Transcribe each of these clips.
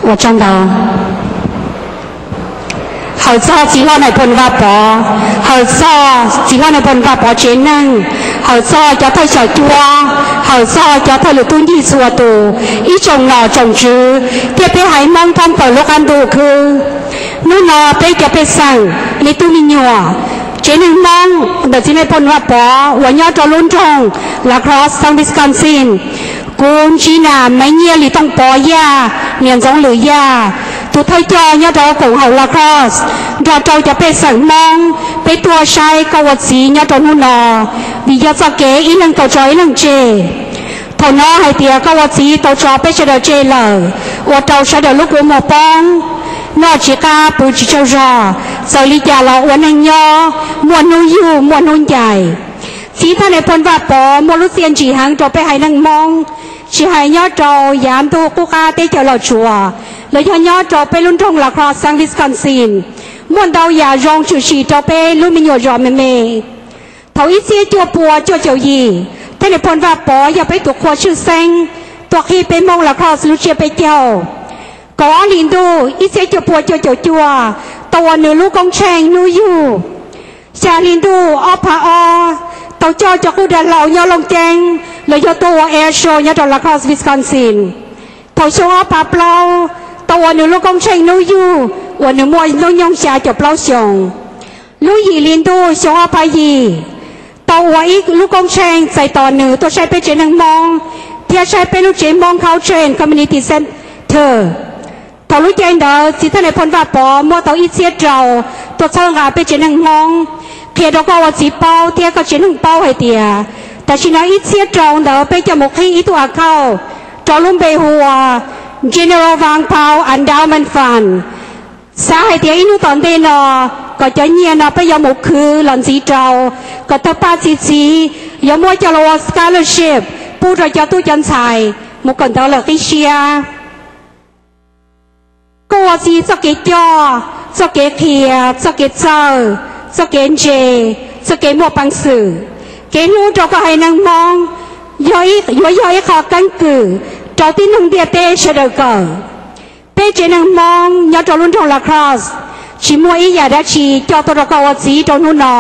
Ua tsaug ntau. Hawm txog txiv hlob Nais Phoo Vaj Pov, hawm txog txiv hlob Nais Phoo Vaj Pov tsev neeg, hawm txog cov thawj xyom cua, hawm txog cov thawj lwm tub ncig txhua tus, ib tsoom nom tsoom tswv, thiab peb haiv Hmoob thoob plaws lub qab ntuj khwb. Hnub no peb cov pej xeem, me tub me nyuam, tsev neeg Hmoob ntawm txiv Nais Phoo Vaj Pov uas nyob rau lub nroog La Crosse, xeev Wisconsin, kuv Ntsina Maiv Nyiaj Lis Tooj Pov Yaj, niam ntxoov Lwm Yaj, tus thawj coj nyob rau koom haum La Crosse, nrog rau cov pej xeem Hmoob peb tuaj saib koj ua txiv nyob rau hnub no, vim yog txoj kev ib leeg tau tso ib leeg tseg. Thaum no hais tias koj ua txiv tau tso peb sawv daws tseg lawm, ua rau sawv daws lub kua muag poob, noj tsis qab pw tsis tsaug zog, txawm li cas los ua neeg nyob muaj hnub yug muaj hnub ncaim. Txiv Thaj Nais Phoo Vaj Pov muaj lub txiaj ntsim heev rau peb haiv neeg Hmoob, tsis hais nyob rau yav ntuj qub qab teb chaws Los Tsuas, los yog nyob rau peb lub nroog La Crosse, xeev Wisconsin, muaj ntau yam zoo tshwm sim rau peb lub me nyuam zos me me. Thaum ib txhiab cuaj pua cuaj caum yim, Thaj Nais Phoo Vaj Pov yog peb tus qhua tshwj xeeb tuaj qhib peb Hmoob La Crosse lub tsiab peb caug. Kaum ob hlis ntuj ib txhiab cuaj pua cuaj caum cuaj, tau ua nws lub koob tsheej hnub yug. Xya hli ntuj ob phav ob, tau coj cov qub dag hlau nyob Looj Ceeb los yog tuaj ua air show nyob rau La Crosse, Wisconsin. Thaum xyoo ob phav plaub, tau ua nws lub koob tsheej hnub yug uas nws muaj hnub nyoog xya caum plaub xyoos. Lub yim hli ntuj xyoo ob phav yim, tau ua ib lub koob tsheej txais tos nws tuaj saib peb tsev neeg Hmoob thiab saib peb lub tsev Hmoob Culture and Community Center. Thaum lub caij ntawd txiv Thaj Nais Phoo Vaj Pov muab tau ib txhiab rau tuaj txhawb nqa peb tsev neeg Hmoob. Qhia rau koj ua txiv paub thiab koj tsev neeg paub hais tias tam sim no ib txhiab rau ntawd peb coj mus qhib ib tug account rau lub npe hu ua General Vang Pao Endowment Fund. Xav hais tias ib hnub tom ntej no kom cov nyiaj no peb yuav mus khwv los ntxiv rau, kom tawg paj txi txiv, yuav muab coj los ua scholarship pub rau cov tub cov ntxhais mus kawm ntawv lawm qib siab. Koj ua txiv txoj kev coj, txoj kev qhia, txoj kev txawj, txoj kev ntse, txoj kev muaj peev xwm, kev hlub rau koj haiv neeg Hmoob, yuav yog ib qho keeb kwm rau tib neeg ntiaj teb sawv daws kawm. Peb tsev neeg Hmoob nyob rau lub nroog La Crosse tsis muaj ib yam dab tsi coj tuaj rau koj ua txiv rau hnub no.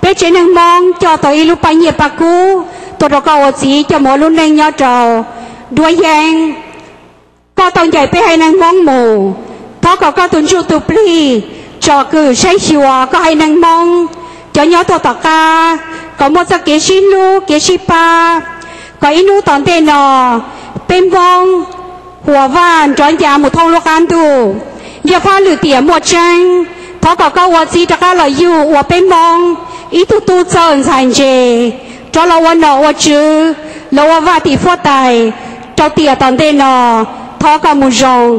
Peb tsev neeg Hmoob coj tau ib lub paj nyiaj paj kub tuaj rau koj ua txiv coj mus ua lub neej nyob rau duab yeeb. Koj tau ncaim peb haiv neeg Hmoob mus, thov kom koj tus ntsuj tus plig tsom kwm saib xyuas koj haiv neeg Hmoob cov nyob tuaj tom qab, kom muaj txoj kev sib hlub kev sib pab, kom ib hnub tom ntej no peb Hmoob huam Vaj nrov nca mus thoob lub qab ntuj. Yog phab lwm tiam muaj tseeb, thov kom koj ua txiv rov qab los yug ua peb Hmoob ib tug tub txawj ntxhais ntse, rov los ua nom ua tswv, los ua vaj tim huab tais rau tiam tom ntej no. Thov koj mus zoo.